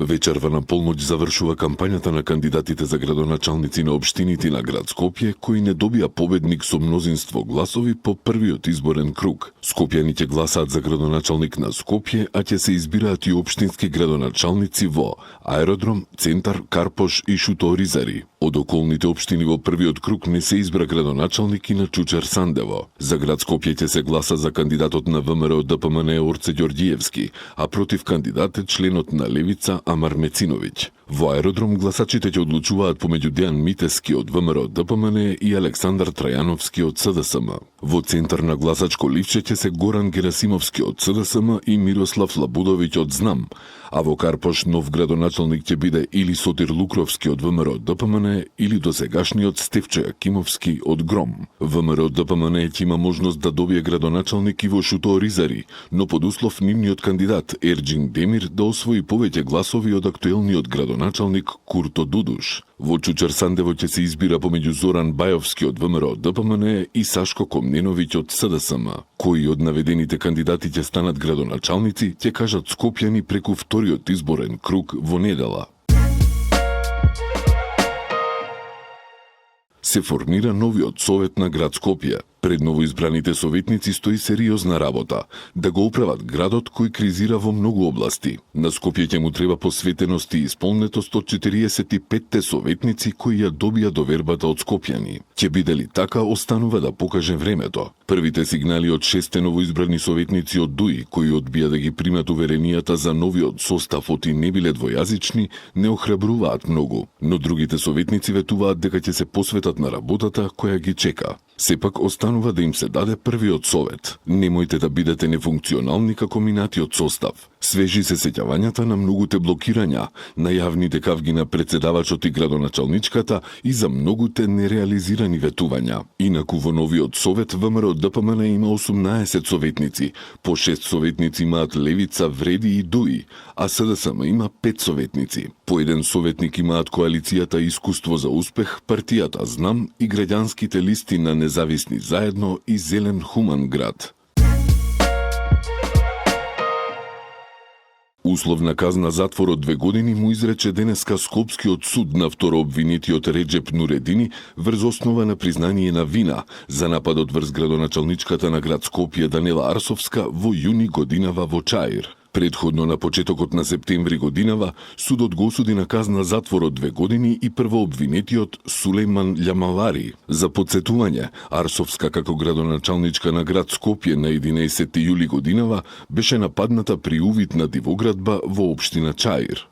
Вечерва на полноќ завршува кампањата на кандидатите за градоначалници на општините на град Скопје, кои не добија победник со мнозинство гласови по првиот изборен круг. Скопјани ќе гласаат за градоначалник на Скопје, а ќе се избираат и општински градоначалници во Аеродром, Центар, Карпош и Шуто-Оризари. Од околните општини во првиот круг не се избра градоначалник и на Чучер Сандево. За град Скопје ќе се гласа за кандидатот на ВМРО ДПМН Орце Ѓорѓиевски, а против кандидат е членот на Левица Амар Мециновиќ. Во Аеродром гласачите ќе одлучуваат помеѓу Дејан Митески од ВМРО ДПМН и Александар Трајановски од СДСМ. Во центар на гласачко ливче ќе се Горан Герасимовски од СДСМ и Мирослав Лабудовиќ од ЗНАМ, а во Карпош нов градоначалник ќе биде или Сотир Лукровски од ВМРО ДПМН или досегашниот Стефчо Јакимовски од ГРОМ. ВМРО ДПМН ќе има можност да добие градоначалник и во Шуто-Оризари, но под услов нивниот кандидат Ерџин Демир да освои повеќе гласови од актуелниот градоначалник Курто Дудуш. Во Чучер Сандево ќе се избира помеѓу Зоран Бајовски од ВМРО ДПМН и Сашко Комненовиќ од СДСМ. Кои од наведените кандидати ќе станат градоначалници, ќе кажат скопјани преку вториот изборен круг во недела. Се формира новиот совет на град Скопје. Пред новоизбраните советници стои сериозна работа, да го управат градот кој кризира во многу области. На Скопје ќе му треба посветеност и исполнетост од 45-те советници кои ја добија довербата од скопјани. Ќе биде ли така, останува да покаже времето. Првите сигнали од 6 новоизбрани советници од ДУИ, кои одбија да ги примат уверенијата за новиот состав оти не биле двојазични, не охрабруваат многу, но другите советници ветуваат дека ќе се посветат на работата која ги чека. Сепак останува да им се даде првиот совет. Немојте да бидете нефункционални како минатиот состав. Свежи се сеќавањата на многуте блокирања, на јавните кавги на председавачот и градоначалничката и за многуте нереализирани ветувања. Инаку во новиот совет ВМРО ДПМН има 18 советници, по 6 советници имаат Левица, Вреди и ДУИ, а СДСМ има 5 советници. По еден советник имаат коалицијата Искуство за успех, партијата ЗНАМ и граѓанските листи на Независни заедно и Зелен хуман град. Условна казна затвор од 2 години му изрече денеска Скопскиот суд на второобвинетиот Реџеп Нуредини врз основа на признание на вина за нападот врз градоначалничката на град Скопје Данела Арсовска во јуни годинава во Чаир. Предходно на почетокот на септември годинава, судот го осуди на казна затвор од 2 години и првообвинетиот Сулејман Љамалари. За подсетување, Арсовска како градоначалничка на град Скопје на 11 јули годинава беше нападната при увид на дивоградба во општина Чаир.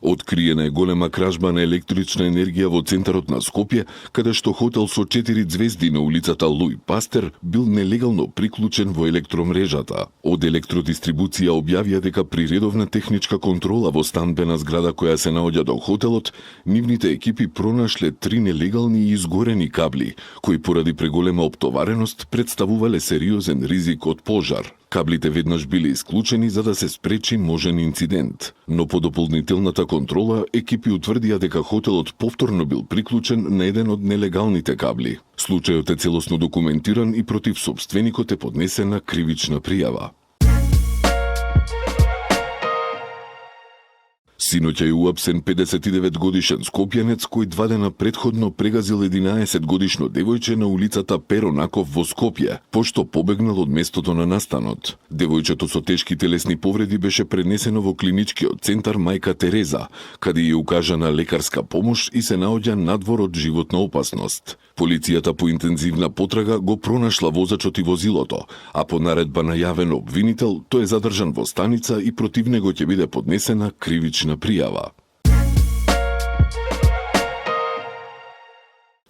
Откриена е голема кражба на електрична енергија во центарот на Скопје, каде што хотел со 4 ѕвезди на улицата Луј Пастер бил нелегално приклучен во електромрежата. Од електродистрибуција објавија дека при редовна техничка контрола во станбена зграда која се наоѓа до хотелот, нивните екипи пронашле 3 нелегални и изгорени кабли, кои поради преголема оптовареност представувале сериозен ризик од пожар. Каблите веднаш биле исклучени за да се спречи можен инцидент. Но по дополнителната контрола, екипи утврдија дека хотелот повторно бил приклучен на еден од нелегалните кабли. Случајот е целосно документиран и против сопственикот е поднесена кривична пријава. Синоќа е уапсен 59 годишен скопјанец кој 2 дена предходно прегазил 11 годишно девојче на улицата Перо Наков во Скопје, пошто побегнал од местото на настанот. Девојчето со тешки телесни повреди беше пренесено во клиничкиот центар Мајка Тереза, каде е укажана лекарска помош и се наоѓа надвор од животна опасност. Полицијата по интензивна потрага го пронашла возачот и возилото, а по наредба на јавен обвинител тој е задржан во станица и против него ќе биде поднесена кривична пријава.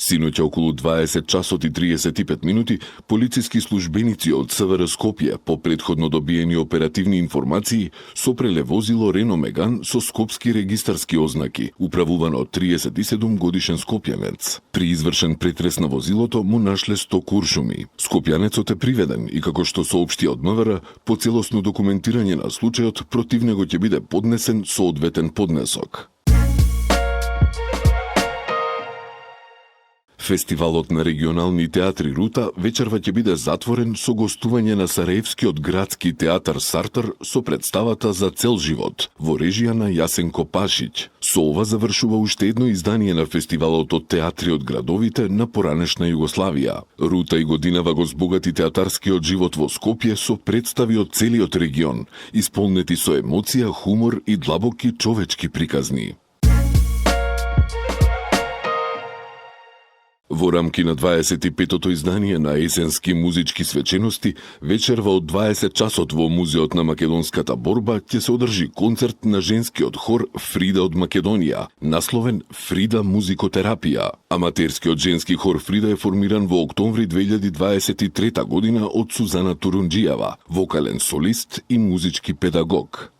Синоќа околу 20 часот и 35 минути, полициски службеници од СВР Скопје по предходно добиени оперативни информации сопреле возило Рено Меган со скопски регистарски ознаки, управувано од 37 годишен скопјанец. При извршен претрес на возилото му нашле 100 куршуми. Скопјанецот е приведен и како што соопшти од МВР, по целосно документирање на случајот против него ќе биде поднесен соодветен поднесок. Фестивалот на регионални театри Рута вечерва ќе биде затворен со гостување на Сараевскиот градски театар Сартар со представата За цел живот во режија на Јасенко Пашиć. Со ова завршува уште едно издание на фестивалот од театри од градовите на поранешна Југославија. Рута и годинава го збогати театарскиот живот во Скопје со представи од целиот регион, исполнети со емоција, хумор и длабоки човечки приказни. Во рамки на 25-тото издание на есенски музички свечености, вечерва од 20 часот во Музеот на македонската борба ќе се одржи концерт на женскиот хор Фрида од Македонија, насловен Фрида музикотерапија. Аматерскиот женски хор Фрида е формиран во октомври 2023 година од Сузана Турунџиева, вокален солист и музички педагог.